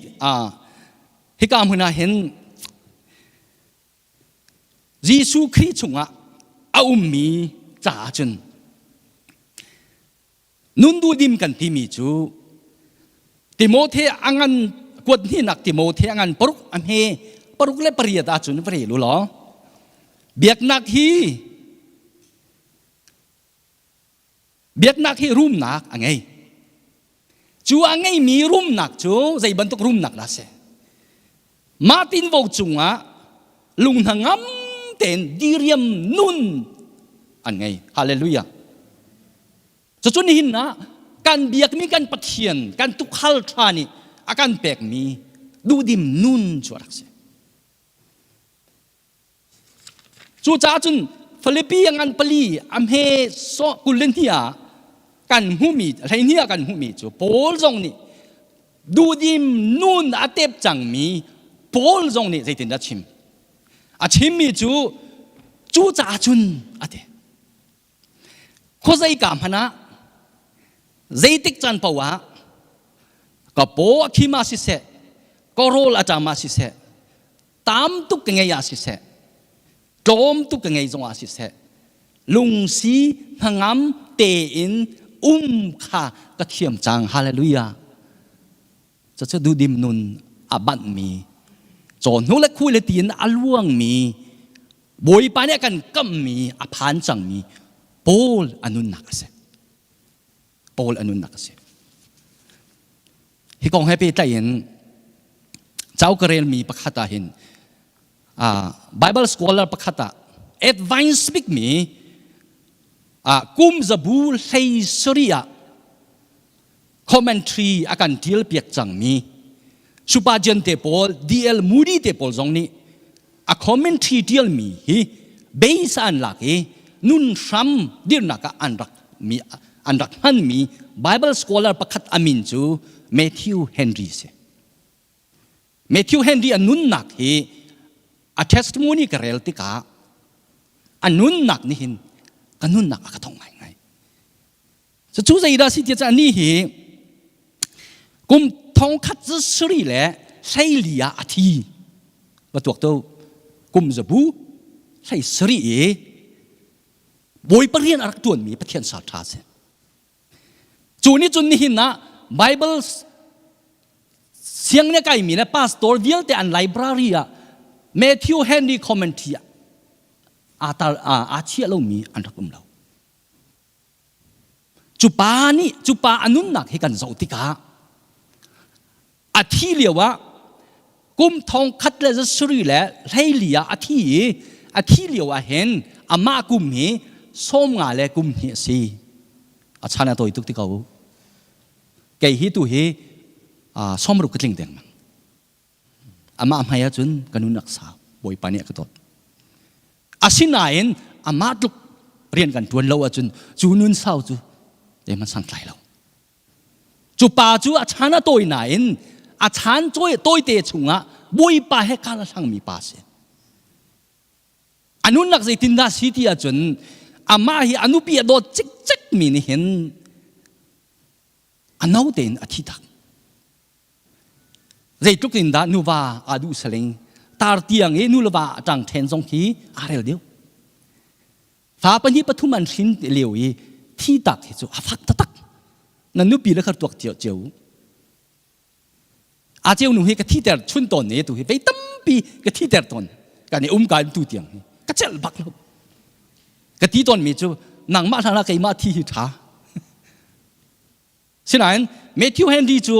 S1: hika hmun ah hin Jesuh Khrih chungah a ummi caah cun Nun duhdim kan timi cu Timothy a ngan kuat hnihnak Timothy a ngan paruk a hme 68 ahcun va rel u law biaknak hi biaknak hi rumnak a ngei. Cu a ngeimi rumnak cu zei bantuk rumnak dah si? Mah tinvo cungah lung hnangam tein diriam nun an ngei. Hallelujah. Cucu nihin ah kan biakmi kan Pathian, kan tukhal ṭha nih a kan pekmi duhdim nun cu a rak si. Cucaah cun Filipi a ngan pali a hme 22 ah kan hmuhmi 12 ah kan hmuhmi cu Paul zong nih duhdim nun a tep cangmi Paul zong nih zeitindah chim? A chimmi cu cucaah cun a ti. Khuazei ka hmanh ah zeitik caan paoh ah ka paw a khim ah siseh, ka rawl a ṭam ah siseh, tam tuk ka ngei ah siseh, tlawm tuk ka ngei zong ah siseh, lungsi hnangam tein um kha ka thiam cang. Hallelujah. Cucu duhdim nun a banhmi, cawhnu le khui le tiin a luangmi Bawipa nih a kan kamhmi a phan cangmi Paul a nunnak a si. Paul a nunnak a si. Hi kong he pehtlai in cauk ka relmi pakhat ah hin Bible scholar pakhat ah advance bikmi kum zabu hlei sarih ah commentary a kan tial piak cangmi Supajian te pawl DL Moody te pawl zong nih a commentary tialmi hi base an lak i nun hram dirnak ah an rak mi an rak hmanmi Bible scholar pakhat amin cu Matthew Henry si. Matthew Henry a nunnak hi a testimony ka rel tikah a nunnak nih hin ka nunnak a ka thong ngaingai. Cucu zeidah si tiah ni hi kum thongkhat zasarih le hleili ah a thi. Va tuak tu kum zabu hlei sarih i Bawipa rian a rak tuanmi Pathian sa ṭha si. Cu nih cun nihin ah Bible siang ne kaimi le pastor vialte an library ah Matthew Henry commentary aa tar aa chiah lomi an rak um lo. Cu pa nih cu pa a nunnak hi kan zoh tikah a thi lio ah kum thong khat le zasarih le hleili ah a thi i a thi lio ah hin amah kum hi 50 le kum hnih a si. A chan a tawi tuk ti ko. Kei hi tu hi Sawmruk ka tling dengmang. Amah hmai ahcun ka nunak sau Bawipa nih a ka dawt. Asinain amah tluk rian kan ṭuan lo ahcun cu nun sau cu zeihmanh santlai lo. Cu pa cu a chan a tawi nain a chan tawite chungah Bawipa he kal a hlangmi pa a si. A nunnak zeitindah si ti ahcun amah hi a nupi a dawt cikcek mi nih hin a no tein a thi tak. Zeitluk in dah nuva aa duh saling tar tiang i nu le va a ṭang ṭhen zong khi aa rel deuh. Fa pahnih pathum an hrin lio i thi tak hi cu a fak taktak. Na nupi le kha tuak cio cio. A ceu nu hi ka thiter chun tawn ne tu hi vei tampi ka thiter tawn. Kan i um ka in tu tiang hi ka celh bak lo. Ka ti tawn mi cu nangmah hlan ah keimah thi hi ṭha. Sinain Matthew Henry cu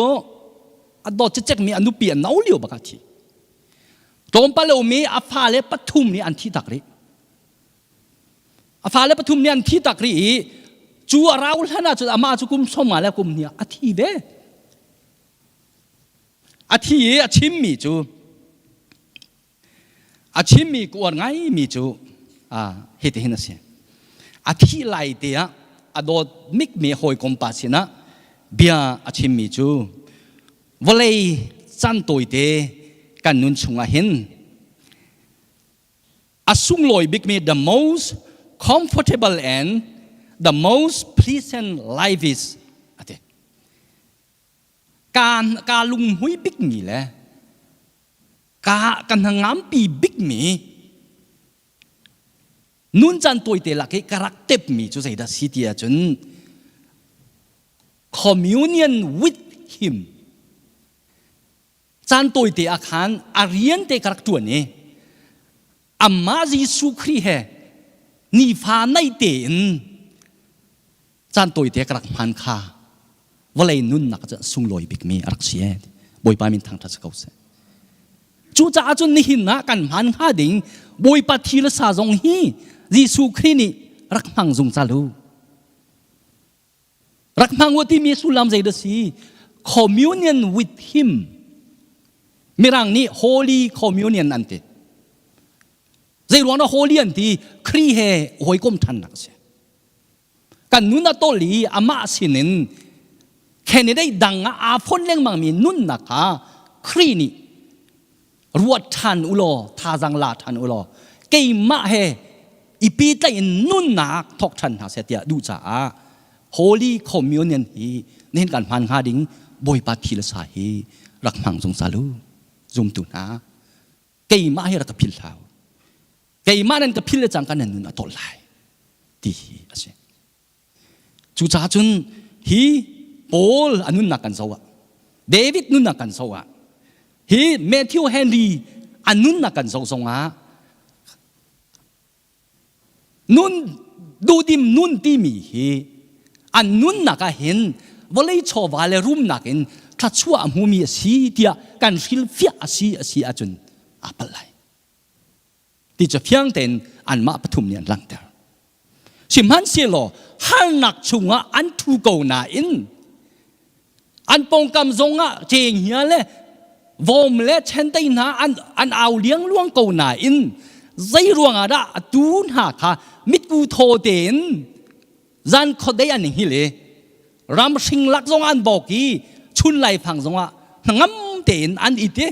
S1: a dawt cecekmi a nupi a no lio bak ah thi. Tlawmpal a um i a fale pathum nih an thi tak rih. A fale pathum nih an thi tak rih i cu a rau hlan ah cun amah cu kum sawm nga le kum hnih ah a thi ve. A thi i a chimmi cu A chimmi ka uar ngaimi cu hitihin a si. A thih lai te ah a dawt mikmi hawikom pa sinah bia a chimmi cu vawlei caan tawite kan nun chungah hin a sunglawi bikmi the most comfortable and the most pleasant life is a ti. Ka, ka lunghmui bikmi le ka ka hnangampi bikmi nun caan tawite lak i ka rak tepmi cu zeidah si ti ahcun communion with him caan tawite ah khan a rian te ka rak ṭuan i amah Jesuh Khrih he nifa naih tein caan tawite ka rak hman kha vawlei nunnak cu sunglawi bikmi a rak si ee Bawipa min thangṭhat si ko seh. Cucaah cun nihin ah kan hman hnga ding Bawipa thi le sa zong hi Jesuh Khrih nih rak hmang zungzal u. Rak hmang u timi sullam zei dah si? Communion with him. Mirang nih Holy Communion an ti. Zei ruang dah Holy an ti? Khrih he hawikom ṭhannak a si. Kan nun a tol i amah sinin candidate dang ah aa fon lengmangmi nunnak kha Khrih nih ruat ṭhan u law thazaang la ṭhan u law keimah he i pehtlaih in nunnak thawk ṭhan hna seh tiah duh caah Holy Communion hi nihin kan hman hnga ding Bawipa thi le sa hi rak hmang zungzal u zumtu hna keimah hi rak ka philh hlah u keimah nan ka phil le cangka nan nun a tol lai ti hi a si cucaah cun hi Paul a nunnak kan zoh ah David nunnak kan zoh ah hi Matthew Henry a nunnak kan zoh zongah nun duhdim nun timi hi an nunnak ah hin vawlei chawva le rumnak in thluachuah a hmumi a si tiah kan hrilhfiah a si a si ahcun aa palh lai ti cu fiang tein anmah pathum nih an langhter. Sihmanhsehlaw harnak chungah an ṭhu ko nain an pawngkam zongah cenghngia le vom le chentei hna an, an au liangluang ko nain zei ruangah dah atu hna kha mitku thaw tein zan khuadei an hngil i ram hring lak zong an bawk i chun laifang zongah hnangam tein an it i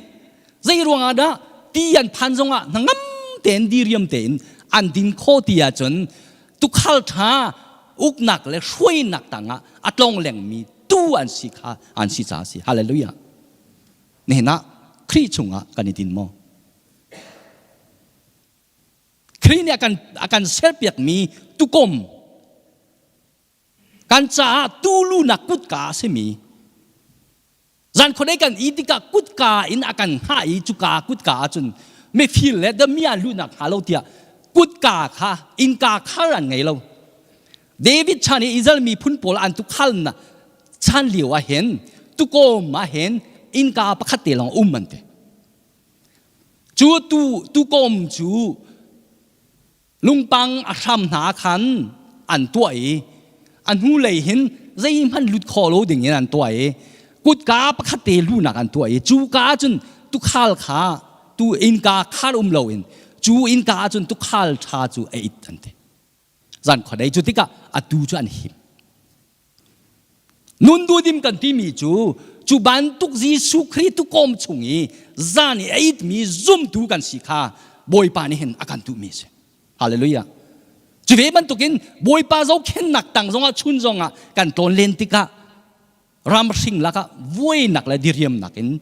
S1: zei ruangah dah ti an phan zongah hnangam tein diriam tein an din kho ti ahcun tukhal ṭha uknak le hruainak tangah a tlong lengmi tu an si kha an si caah a si hallelujah nihin ah Khrih chungah kan i din maw Khrih nih a kan, a kan serpiakmi tukom kan caah tulunak kutka a simi zan khuadei kan i tikah kutka in a kan hngah i cuka kutka ahcun mifir le damiah luhnak hnga lo tiah kutka kha innka khar an ngei lo David chan i Israel miphun pawl an tukhal na chan lio ah hin tukawm ah hin innka pakhat te lawng um an ti Cu tu tukawm cu lungpang a hram hna khan an tuah i a hnulei hin zeihmanh lut kho lo ding in an tuah i. Kutka pakhat te luhnak an tuah i cu ka ahcun tukhal kha tu innka khar um loin cu innka ahcun tukhal ṭha cu a it an ti. Zan khuadei cu tikah atu cu an him. Nun duhdim kan timi cu cu bantuk Jesuh Khrih tukawm chung i zan i a itmi zumtu kan si kha Bawipa nih hin a kan duhmi a si. Hallelujah. Cu ve bantukin Bawipa zohkhennak tang zongah chun zongah kan tlawn len tikah ramhring lakah vuainak le diriamnak in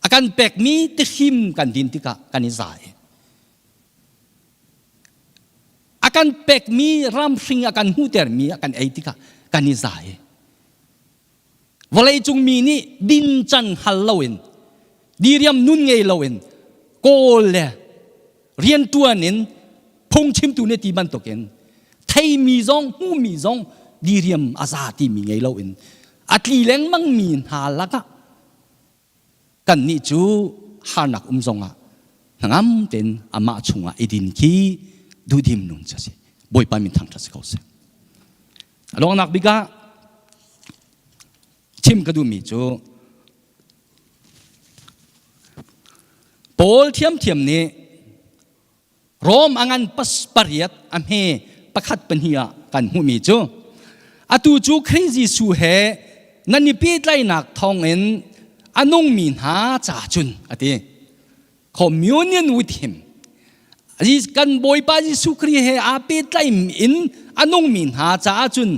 S1: a kan pekmi tihrim kan din tikah kan i za i a kan pekmi ramhring a kan hmuhtermi a kan ei tikah kan i za i vawleicung mi nih din can hal loin diriam nun ngei loin kawl le riantuan in phungchimtu nih ti bantukin theimi zong hmumi zong diriam a za timi ngei loin a tli lengmang mi hna lakah kannih cu harnak um zongah hnangam tein amah chungah i din khi duhdim nun cu a si. Bawipa min thangṭhat si ko seh. A donghnak bik ah chim ka duhmi cu Paul thiamthiam nih Rom a ngan pariat a hme pakhat pahnih ah kan hmuhmi cu atu cu Khrih Jesuh he nan i pehtlaihnak thawngin a nungmi hna ca cun a ti. Communion with him. Kan Bawipa Jesuh Khrih he aa pehtlaih in a nungmi hna caah cun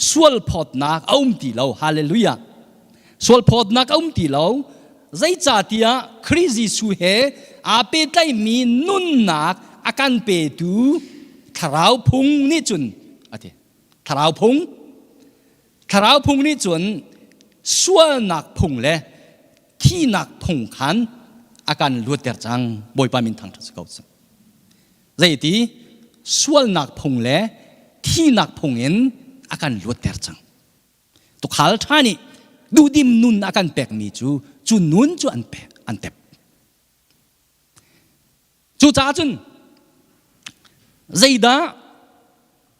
S1: sual phawtnak a um ti lo. Hallelujah. Sual phawtnak a um ti lo. Zeicahtiah Khrih Jesuh he aa pehtlaihmi nunnak a kan petu Thlarau phung nih cun a ti. Thlarau phung Thlarau phung nih cun sualnak phung le thihnak phung khan a kan luatter cang. Bawipa min thangṭhat si ko seh. Zeiti sualnak phung le thihnak phung in a kan luatter cang. Tukhal ṭha nih duhdim nun a kan pekmi cu cu nun cu an pek an tep. Cucaah cun zeidah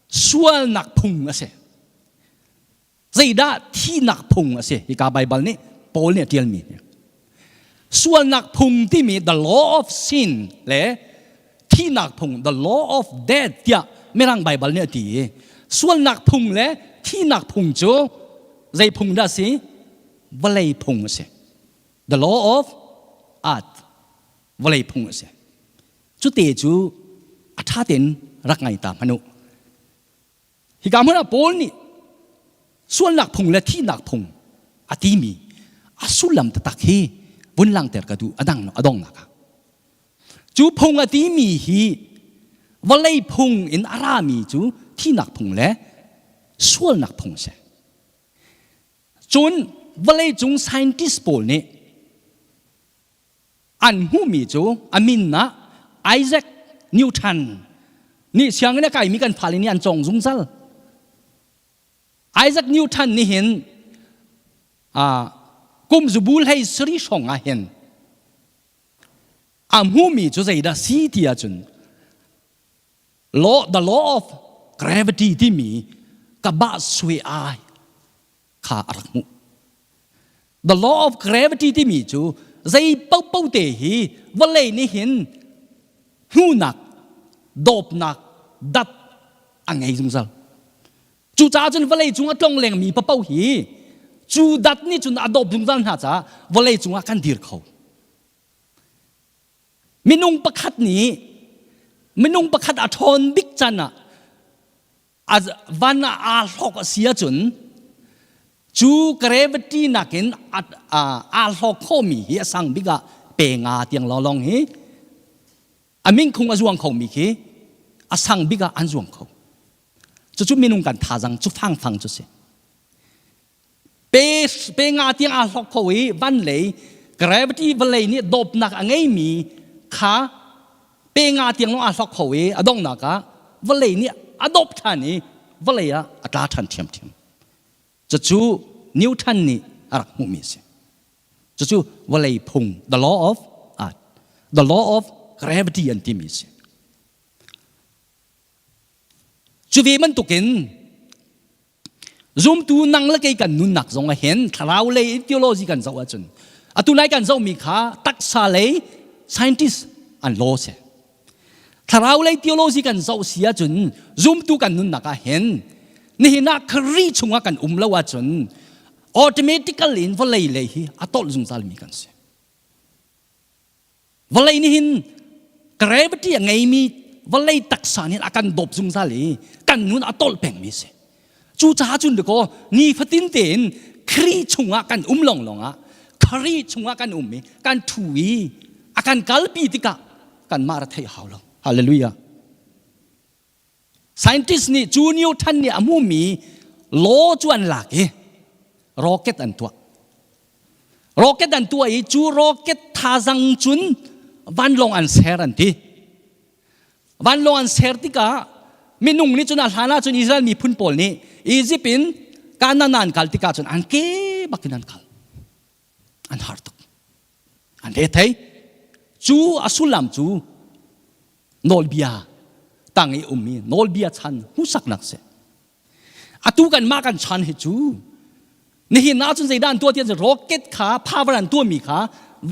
S1: sualnak phung a si? Zeidah thihnak phung a si? Hika Baibal nih Paul nih a ṭialmi hi. Sualnak phung timi the law of sin le thihnak phung the law of death tiah Mirang Baibal nih a ti i sualnak phung le thihnak phung cu zei phung dah a si? Vawlei phung a si. The law of earth vawlei phung a si. Cute cu a ṭha tein rak ngai ta hmanh u. Hika hmun ah Paul nih sualnak phung le thihnak phung a timi a sullam taktak hi vun langhter ka duh a dang a dongnak ah. Cu phung a timi hi vawlei phung in a rami cu thihnak phung le sualnak phung a si. Cun vawleicung scientist pawl nih an hmuhmi cu a min ah Isaac Newton nih sianginn a kaimi kan fale nih an cawng zungzal. Isaac Newton nih hin kum zubu hlei sari hrawng ah hin a hmuhmi cu zeidah si ti ahcun law, the law of gravity timi ka bah sui ai kha a rak hmuh. The law of gravity timi cu zei paohpaoh te hi vawlei nih hin hnunak, dawpnak, dat a ngei zungzal. Cucaah cun vawlei cung a tlong lengmi paoh hi cu dat nih cun a dawp zungzal hna caah vawlei cungah kan dir kho. Minung pakhat nih minung pakhat a ṭhawn bik can ah van ah aa hlawk a si ahcun cu gravity nakin aa hlawk khawhmi hi a sang bik ah pe nga tiang lawnglawng hi a mingkhung a zuang khomi khi a sang bik ah an zuang kho. Cucu minung kan thazang cu fangfang cu si. Pe, pe nga tiang aa hlok kho i van lei gravity vawlei nih dawpnak a ngeimi kha pe nga tiang lawng aa hlok kho i a donghnak ah vawlei nih a dawp ṭhan i vawlei ah a tla ṭhan ṭhiamṭhiam. Cucu Newton nih a rak hmuhmi a si. Cucu vawlei phung the law of earth, the law of gravity an timi a si. Cu ve bantukin Zumtu nang le kei kan nunnak zong ah hin thlarau lei in theology kan zoh ahcun atu nai kan zohmi kha taksa lei scientist an law si. Thlarau lei theology kan zoh si ahcun zumtu kan nunnak ah hin nihin ah Khrih chungah kan um lo ahcun automatically in vawlei lei hi a tolh zungzal mi kan si. Vawlei nih hin gravity a ngeimi vawlei taksa nih a kan dawp zungzal i kan nun a tolh pengmi si. Cucaah cun dakaw nifatin tein Khrih chungah kan um lawnglawng ah Khrih chungah kan um i kan ṭhu i a kan kalpi tikah kanmah ra theih hau lo. Hallelujah. Scientist nih cu Newton nih a hmumi law cu an lak i rocket an tuah. Rocket an tuah i cu rocket thazang cun vanlawng an ser an ti. Vanlawng an ser tikah minung nih cun a hlan ah cun Israel miphun pawl nih Egypt in Canaan an kal tikah cun an ke bakin an kal. An har tuk. An re thei. Cu a sullam cu nawlbia tang i ummi nawlbia chan hmuhsaknak si. Atu kan mah kan chan hi cu nihin ah cun zeidah an tuah ti rocket kha power an tuahmi kha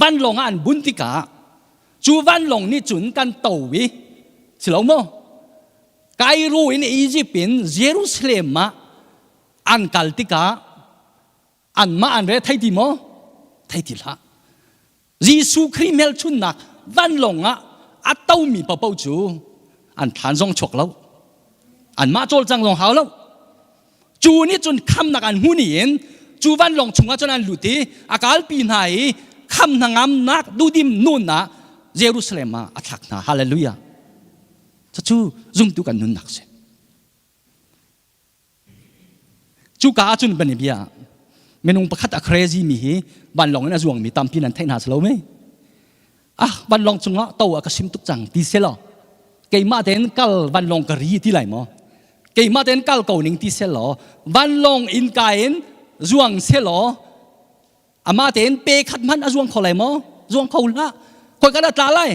S1: vanlawng ah an bun tikah cu vanlawng nih cun kan to i si lo maw Cairo in Egypt in Jerusalem ah an kal tikah anmah an re thei ti maw thei ti hlah Jesuh Khrih hmelchunnak vanlawng ah a tomi paohpaoh cu an thlan zong chuak lo. Anmah cawlcang zong hau lo. Cu nih cun khamnak an hmu ni in cu vanlawng chungah cun an lut i a kalpi hna i kham hnangamnak duhdim nun ah Jerusalem ah a thlak hna. Hallelujah. Cucu zumtu kan nunnak si. Cuka ah cun ban i bia minung pakhat a crazy mi hi vanlawng in a zuangmi tampi nan theih hna si lo mei? Ah vanlawng cungah to a ka sim tuk cang ti selaw keimah tein kal vanlawng ka ri ti lai maw? Keimah tein kal ko ning ti selaw vanlawng in ka in zuang selaw amah tein pe khat hmanh a zuang kho lai maw? Zuang kho hlah. Khoi ka dah tla lai?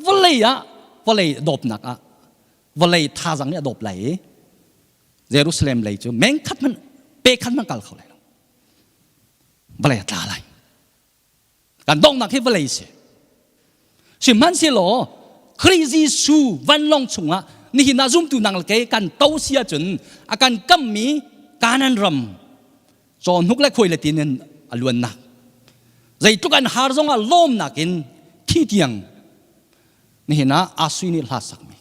S1: Vawlei ah vawlei dawpnak ah vawlei thazang nih a dawp lai i Jerusalem lei cu meng khat hmanh pe khat hmanh kal kho lai lo vawlei a tla lai kan donghnak hi vawlei si sihmanhsehlaw Khrih Jesuh vanlawng chungah nihin ah zumtu nang le kei kan to si ahcun a kan kammi Canaan ram cawhnuk le khuai le tin in a luannak zeitluk an har zongah lawmnak in thi tiang nihin ah Asui nih hla sakmi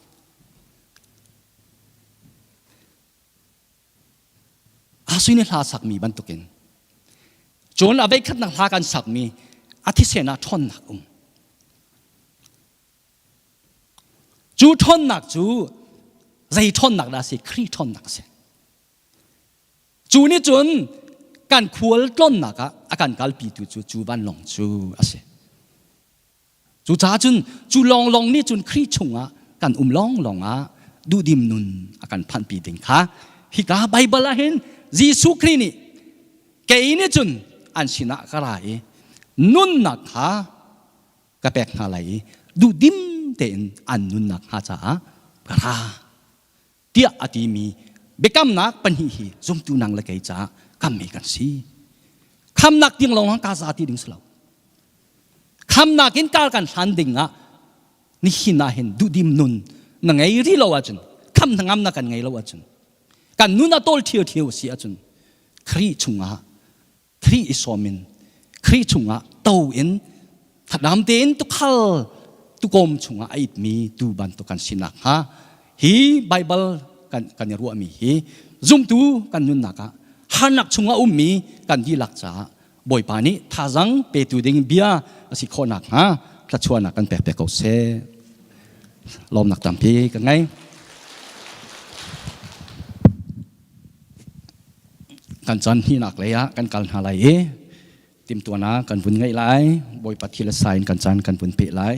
S1: Asui nih hla sakmi bantukin cun a veikhatnak hla kan sakmi a thisen ah ṭhawnnak um cu ṭhawnnak cu zei ṭhawnnak dah a si Khrih ṭhawnnak a si Cu nih cun kan khual tlonnak ah a kan kalpitu cu cu vanlawng cu a si. Cucaah cun cu lawnglawng nih cun Khrih chungah kan um lawnglawng ah duhdim nun a kan phanhpi ding kha hika Baibal ah hin Jesuh Khrih nih kei nih cun an sinah ka ra i nunnak kha ka pek hna lai i duhdim tein an nunnak hnga caah ka ra. tiah a timi biakamnak pahnih hi zumtu nang le kei caah kammi kan si. Khamnak ding lawng ka za ti ding si lo. Khamnak in kar kan hlan ding ah nihin ah hin duhdim nun na ngei ri lo ahcun kham hnangam na kan ngei lo ahcun kan nun a tawl ṭhio ṭhio si ahcun Khrih chungah Khrih i sawm in Khrih chungah to in thadam tein tukhal tukawm chungah a itmi tu bantuk kan si nakhnga hi Baibal kan kan i ruahmi hi zumtu kan nunnak ah harnak chungah ummi kan dihlak caah Bawipa nih thazang petu ding bia a si khawh nakhnga thluachuahnak kan pek te ko seh. Lawmnak tampi ka ngei. Kan caan hnihnak lei ah kan kal hna lai i timhtuahnak kan vun ngeih lai. Bawipa thil a sa in kan caan kan vun peh lai.